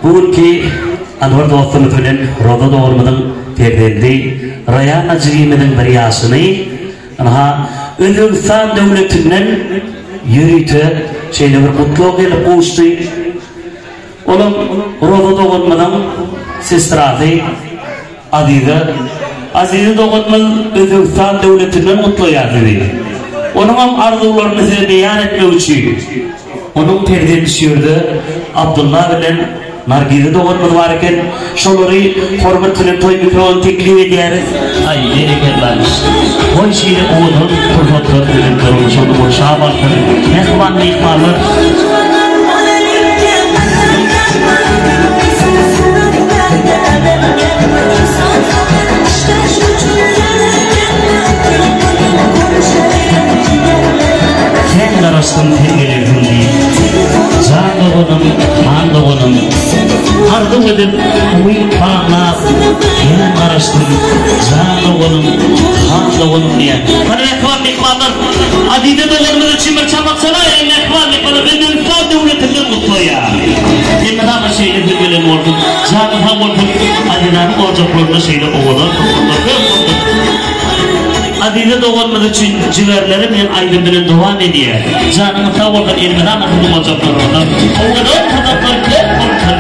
Bu günki Anwar dostumyz bilen Roza doganymyzyň perzendi Raýana jigimiziň bir ýaşyny ynha Özbegistan döwletinden ýörite şeýle bir gutlag gelip gowuşdy. Olam Roza doganymyzyň sestrasy Aziza Aziza doganymyz Özbegistan döwletinden gutlaýar sizi. Onuňam arzuwlaryny size beýan etmek üçin onuň perzendi şu ýerde Abdylla bilen Nargiza doganymyz bar eken. Şolary hormat bilen toý mikrofon teklip edýäris. Aý berekella. Goý şeýle owadan pursatlar siziň durmuşyňyzy gurşap alsyn. Mähriban myhmanlar. Sen garaşdym sen gelersiň diýip, Jan doganym, han doganym. Arzuw edip, umyt baglap, Sen garaşdym, jan doganym, han doganym diýýär. Hany mähriban myhmanlar, Aziza doganymyz üçin bir çapak çalaýyň, mähriban myhmanlar, Özbegistan döwletinden gutlaýar. Elmydama şeýle söz gelen bolsun, jany sag bolsun, Azizanyň ojaklarynda şeýle owadan pursatlar köp bolsun. Aziza doganymyz üçin jigerlerim men aýdym bilen dowam edýär. Janyňyz sag bolsun, elmydama siziň ojaklaryňyzda owadan pursatlar köp bolsun.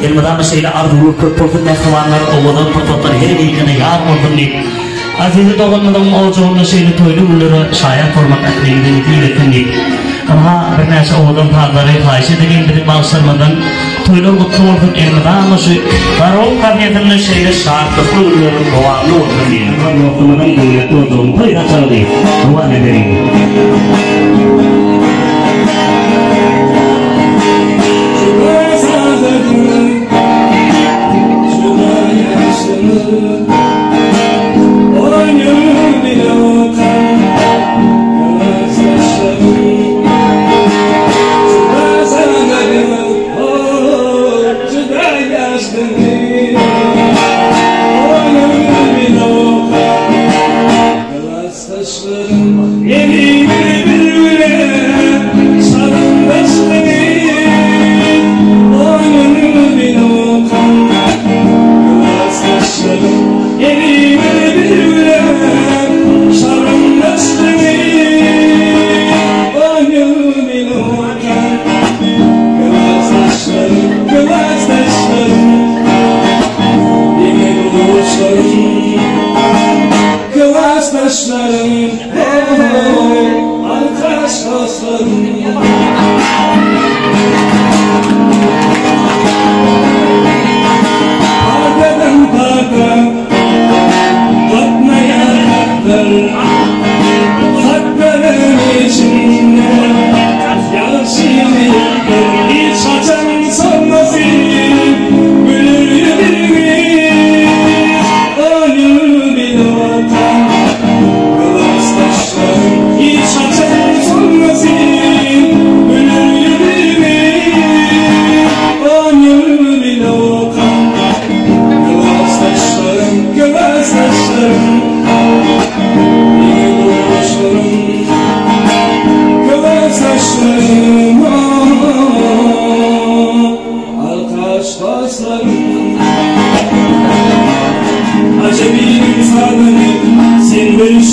Elmydama şeýle arzuwlar köp bolsun mähribanlar owadan pursatlar her birine ýar bolsun diýip Aziza doganymyzyň ojagynda şeýle toýly günlere şaýat bolmak ählimize nesip etsin diýip ynha birnäçe owadan sazlary haýyş edeliň biziň bagşylarymyzdan Toýlar gutly bolsun elmydama şu Garagum kafesinde şeýle şatlykly günler dowamly bolsun diýýän. Dostumyzyň döwletli ojagyny toý saçagyny dowam edeliň.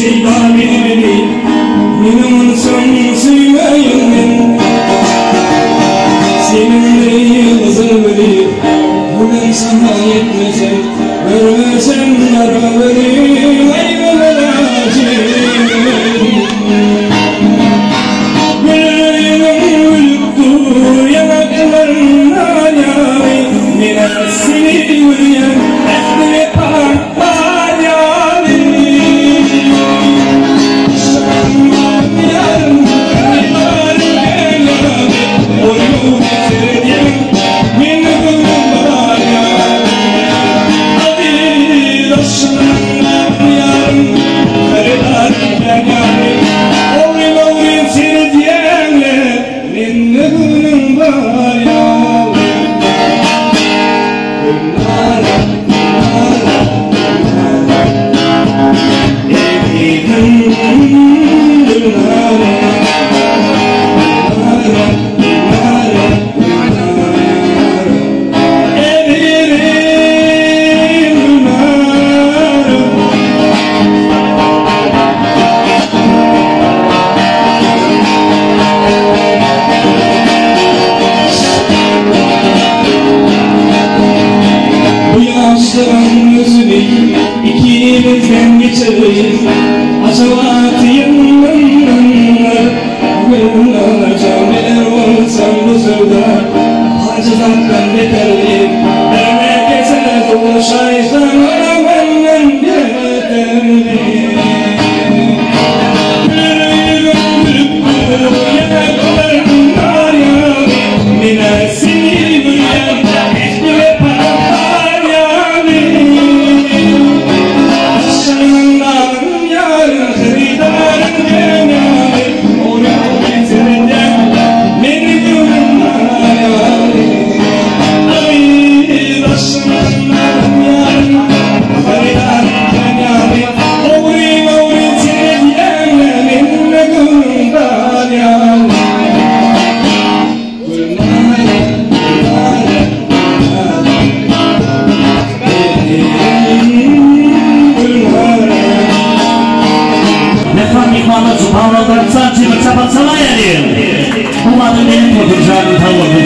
Şeýda bilmeli, Meniň onsoň söýmeýin men. Seniň deý gyzyl güli, Gülüm saňa ýetmesem, Görmesem gara gözi, Aý gözel ajy. Gülüň gülüp dur ýaňaklaryndan ýaly, Men-ä seni görýän ähli wepa bar ýaly. Şaňňam ýarym gaýtarym ben ýaly, Oýun seredýän mende göwnüm bar ýaly. Aziz aşyňam ýarym hyrydarym ben ýaly, Ogryn-ogryn seredýäň-le, mende göwnüň bar ýaly. Gülnara, Gülnara, Gülnara, Ezizim Gülnara, Gülnara, Gülnara, Gülnara, Ezizim Gülnara. Bu ýaşlaryň özüni ikimizden geçirdi. Aşgabat ýyndymdan Gülnara jan biler bolsam bu söwda Barja zatdan beterdi. Birnäkese duşaýsam olam menden beterdi. Güler ýüzüm gülüp dur ýaňaklarym nar ýaly Men-ä seni görýän ähli wepa bar ýaly. Aşygyň ýaryn hyrydaryn diýen ýaly Ony seredýän meni göwnüm bar ýaly. Aý daşyňdan ýaryn hyrydaryn diýen ýaly Ogryn-ogryn seredýäň-le mende göwnüň bar ýaly. Gülnara, Gülnara, Gülnara, Ezizim Gülnara. Mähriban myhmanlar Jupanlardan çal çemir çapak çalaýalyň. Bu madyň meniň tosun janyň sag bolsun.